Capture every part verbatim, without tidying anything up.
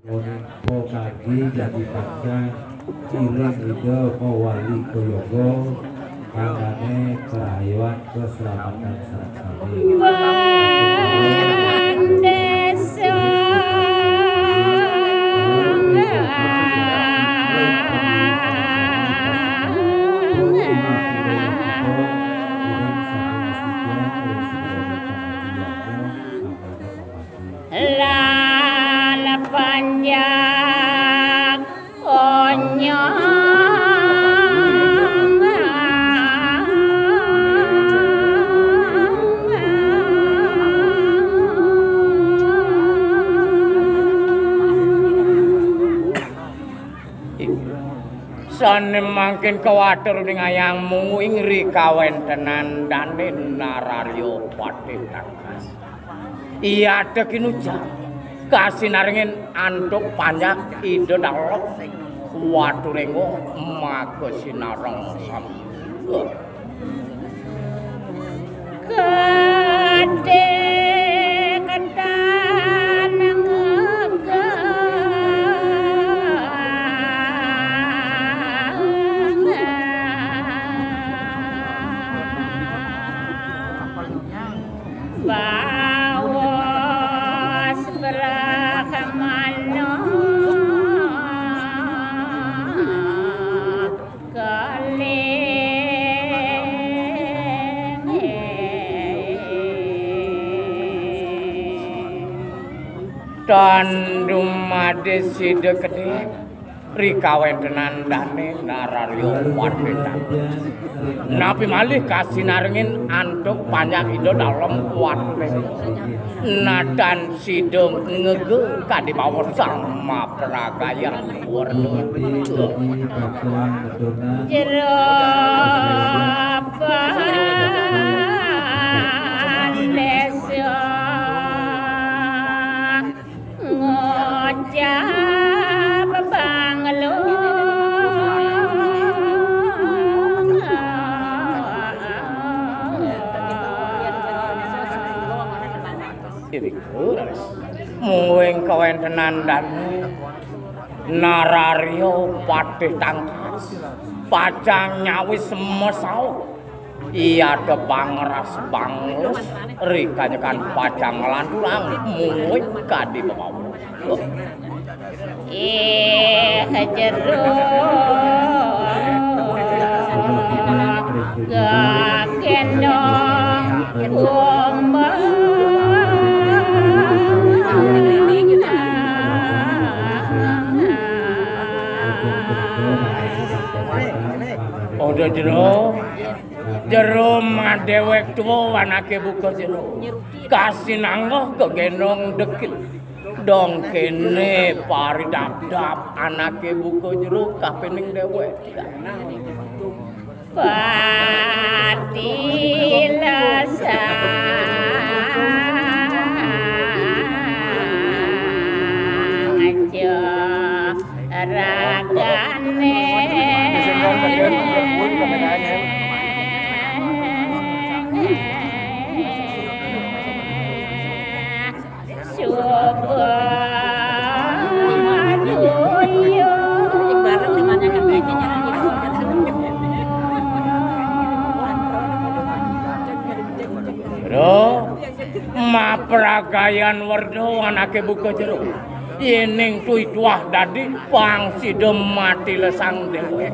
Pokargi jadi bangsa, iring Ida mawali kayoga, mangdané karahayuan, kaslamatan sareng sami. Lan panjak onyong. Sané mangkin kawatur ning ayang mungguing ri kawéntenan dané Nararya Patih Tangkas. Iya, ada kinucap, kasinarengin antuk panjak Ida Dalem Waturéngga maka sinareng sami. Kadé ketan ngegah. Bawas brahmana kalih. Tan dumadé sida kedhé ri kawéntenan dané Nararya Pandita. Napi malih kasinarengin antuk panjak Ida Dalem Waturéngga. Nadan sida ngega kadi bawasang mapragayan werna. Jero pandesa. Ngucap banglo. Mungguing kawéntenan dané Nararya Patih Tangkas pacang nyawis masaut. Iya ada bangras banglus ri kanjekan pacang nglanturang mungguing kadi bawasang. Ih, jero gagendong kumbang. Ada jero. Jero madéwék tua anaké buka jero. Kasinanggeh gegendong dekil. Dong kéné paridapdap anaké buka jero kapining déwék. Pati lasang aja. Ragané suba duya. Duh. Mapragayan werda anaké buka jero. Yéning tuwi tuah dadi pang sida mati lesang déwék.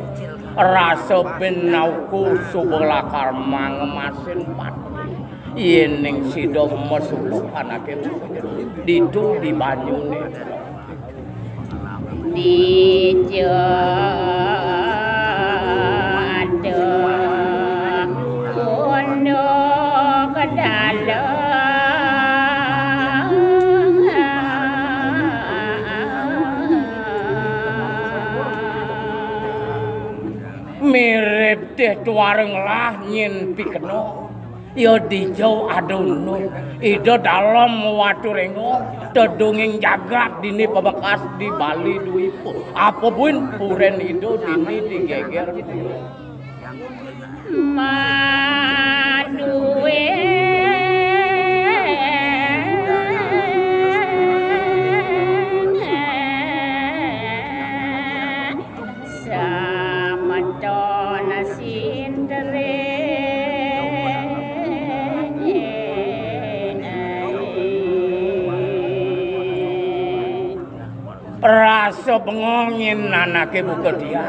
Rasa bin nauku suba lakar mangemasin pati. Yéning sida masuluh anaké buka jero. Ditu di banyuné. Dija ada unduk dalang. Mirip teh tuareng lah nyin pikena. Ya dija ada unduk. Ida Dalem Waturéngga, tedunging jagat dini pamekas di Bali Dwipa. Apa buin purén Ida dini digéger. Madué. Bengongin anake buka dia.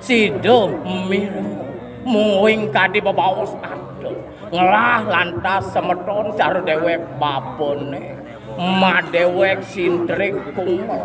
Sida mir muing kadi bebaos ada. Ngelah lantas semeton cara dewek babane. Ma dewek sintrik kumet.